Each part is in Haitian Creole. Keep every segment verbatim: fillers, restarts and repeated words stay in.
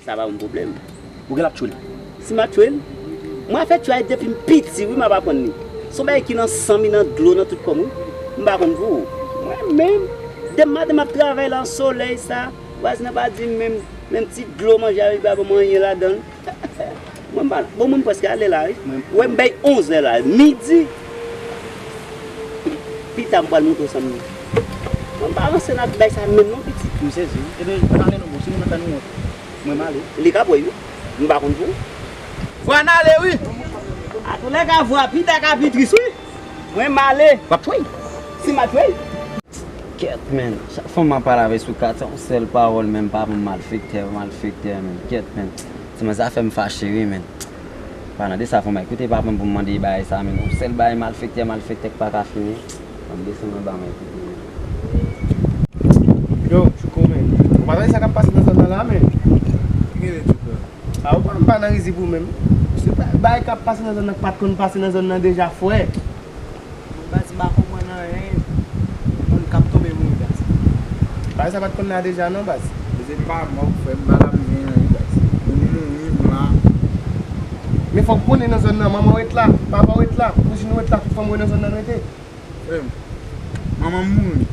Sa pa yon pwoblèm. Ou gen l ap tchwe l. Si m ap tchwe l, mwen ap fè tchwe a depi m piti, wi, m ap aprann li. Se yon bagay ki nan san m, li nan dlo, nan tout kò m, wi. M pa konn pou ou. Mwen menm, demen maten m ap travay la, solèy sa, vwazen an pa di m menm, menm ti dlo manje a, li pa ban m anyen ladan l. Mwen m pa, bon, mwen m prèske ale la, wi. Ou wè m bay onzè la, midi. Pita m pral montre w sa m ye. Mwen m pa ranse nan bagay sa menm non, pitit. M sezi, wi. Ebyen, ann ale non, bon, si nou nan fè nou wont, mwen m ale. Li ka pran wi. M pa konn pou ou. Vwa n ale, wi. Atoulèka, vwa pita ka pi tris, wi. Mwen m ale. W ap tchwe l? Si m ap tchwe l. Kèt, menn. Chak fwa m ap pale avè l sou katye, yon sèl pawòl, menn, papa m malfektè, malfektè, menn. Kèt, menn. Ti manzè sa fè m fache, wi, menn. Palan de sa, fò m al koute papa m pou m mande bagay sa, menn. Yon sèl bagay malfektè, malfektè k pa ka fini. Fò m desann anba, m al koute, menn. Yo, Chouko, menn. Ou pa tande sa k ap pase nan zòn nan la, menn? Ki gen, Chouko? A, ou pa, m pa nan rizib ou menm. Se pa, bagay k ap pase nan zòn nan k pa t konn pase nan zòn nan deja, frè. Baz, m pa konprann anyen. Moun k ap tonbe mouri, baz. Bagay sa pa t konn la deja non, baz. Mezanmi, pa mò, frè m, pa la m gen anyen, baz. Moun mouri, m la. Men fòk konnen nan zòn nan, manman w ret la, papa w ret la, kouzin ou ret la, tout fanmi w nan zòn nan rete. Frè m, manman m mouri.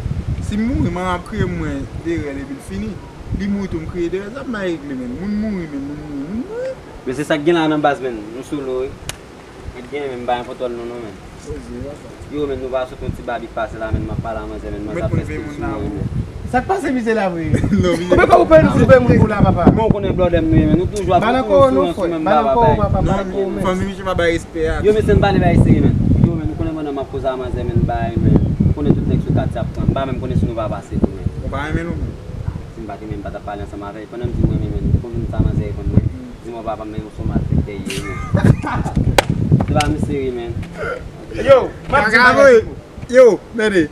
Si m mouri, manman ap kriye mwen derèl epi l fini. Li mouri tou, m kriye derèl, sa m bay regle, menn. Moun mouri, menn, moun mouri, moun mouri. Men se sa k gen la nan baz, menn. Nou sou lo, wi. Ret gen, men m pa gen kontwòl nou non, men. Poze, papa. Yo, men nou pa sot yon ti babi k pase la, men m ap pale a manzè, men manzè ap fè stil sou mwen, men. Sa k pase, mizè la, vre? Non, mizè. Konbyen fwa ou pè nou sou pè moun pou la, papa? Men ou konnen blòdè m nou ye, men nou toujou ap fè touyè sou mwen, m pa bay. Papa, papa, papa. Non, fanmi misye pa bay respè a. Yo, men se m pale bay serye, men. Yo, men nou konnen pandan m ap koze a manzè, men bay, men. Ou konnen tout nèg sou katye ap pran. M pa menm konnen si nou pa pase tou, men. Ou pa renmen nou, men? Si m pa t renmen, m pa t ap pale ansanm avè l. Pandan m di m renmen, men, konbyen sa manzè reponn mwen? Di mwen papa m nan yon son malfektè ye, men. Se pa misye ye, men. Yo, m ap di bagay pou ou. Yo, tande.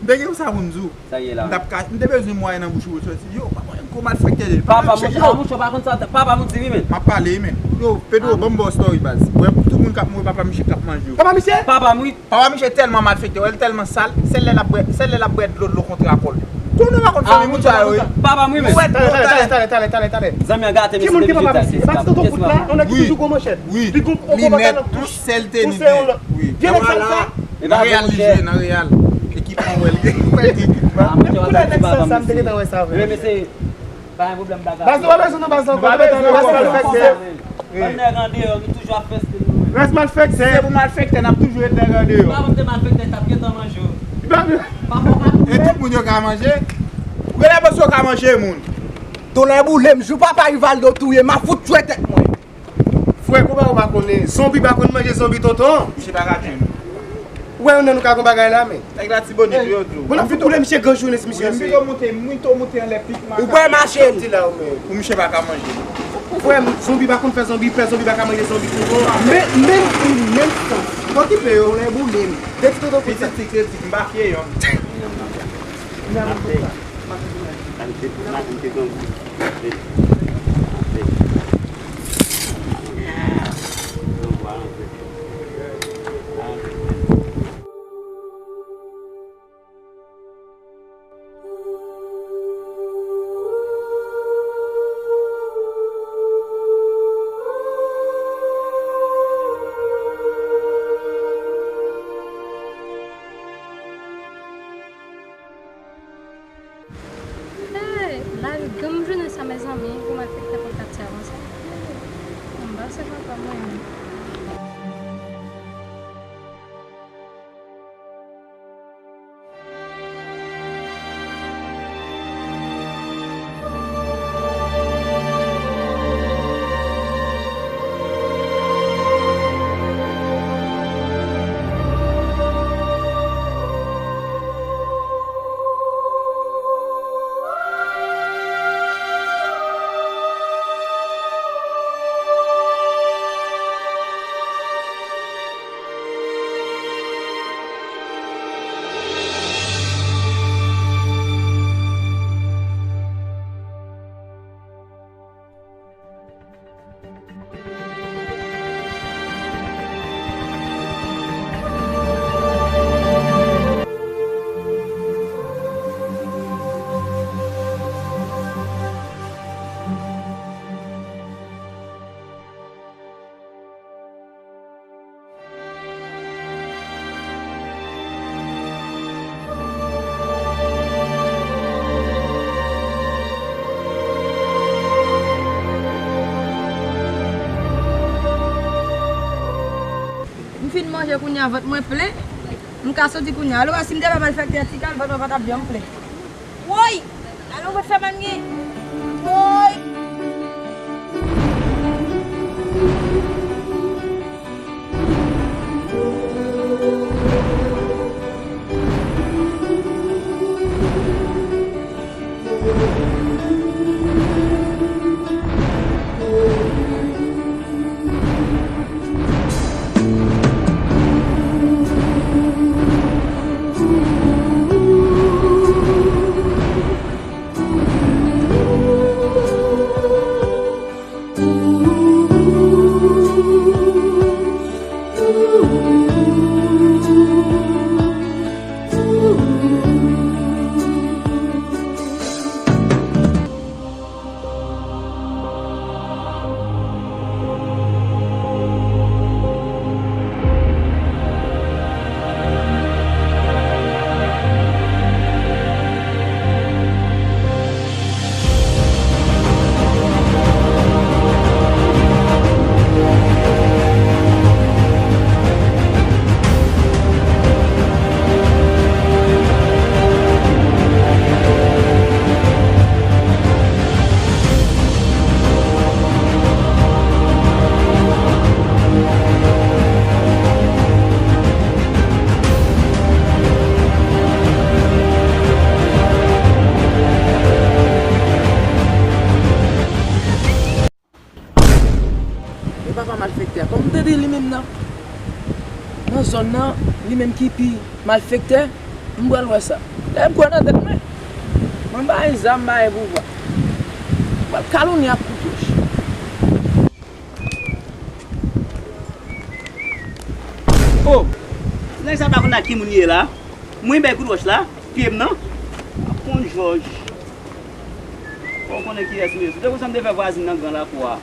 M te gen yon sa pou m di w. Sa ye la? M t ap ka, m te bezwen mwayen nan bouch ou pou l soti. Yo, papa, yon gwo malfektè ye. Papa, monchè, monchè, pa konn sa, papa, m di wi, men. M ap pale, men. Yo, Pedro, ban m ba w story, baz. Wè, tout moun k ap mouri, papa misye k ap manje yo. Papa misye? Papa m, wi. Papa misye tèlman malfektè, wè, l tèlman sal, sèl lè l ap bwè, sèl lè l ap bwè dlo, dlo kontre akòl. Konnen w pa konn fanmi moun sa yo, wi. Papa m, wi, men. Talè, talè, talè, talè, talè. Zanmi an gate, mesye, depi jodi a, se esklav. Yon nèg ki toujou gwo manchèt. Wi. Linèt, tout sèl te linèt. Wi. Gen nèg sa, sa? Nan Real li jwe, nan Real. Ekip mwen wè l gen. Wè l gen ekip la. Depi koulè nèg sa, sa, m te gentan wè sa, vre. Men, mesye, pa gen pwoblèm bagay. Baz, nou pa bezwen non, baz, ankò. Nou pa bezwen ankò. Bann nèg andeyò ki toujou ap fè stil nou menm. Rès malfektè. Si se pou malfektè, n ap toujou ret nèg andeyò. Si papa m te malfektè, l t ap gentan manje w. Papa w ka touye. E tout moun yo ka manje. Ou genlè panse w ka manje moun. Tonnè boule m, jou papa Rivaldo touye m, m ap fout tchwe tèt mwen. Frè, konpa ou pa konnen. Zonbi pa konn manje zonbi, tonton. Misye pa ka tchwe nou. Ou wè, nou ka gon bagay la, men. Nèg Latibonit yo tou. Bon, n ap fout boule misye gran jounen si misye anse. Mwen pito moute, mwen pito moute anlè pik makak. Ou kwè mache l. Di la ou menm. Pou misye pa ka manje. Frè m, zonbi pa konn fè zonbi pè, zonbi pa ka manje zonbi tonton. Men, menm, menm sans. Okipe yo, lè boule m. De ti tonton fout sa. Pitit ti kritik, m pa fye yonn. N ap fè. Maten, maten, te grangou. Hey, la, gen m jounen sa, mezanmi, pou malfektè pran katye a konsa. M pa se papa mwen menm. Chanje kounye a, vant mwen plen. M ka soti kounye a. Alò, si m te pa malfektè, ti kal vant mwen pa t ap janm plen. Woy! Alò, mwen fè manyen. Woy! E papa malfektè a, kòm m te di li menm nan, nan zòn nan, li menm ki pi malfektè, m pral wè sa. Lè m kwè nan tèt mwen, mwen m pa gen zam, m pa gen pouvwa. M pral kalonnen ak kout wòch. O! Nèg sa pa konn ak ki moun li ye la. Mwen bay kout wòch la, pye m nan. Ap konn jòj. Fò w konnen kiyès m ye. Se te konsa m te fè vwazin nan gran lakou a.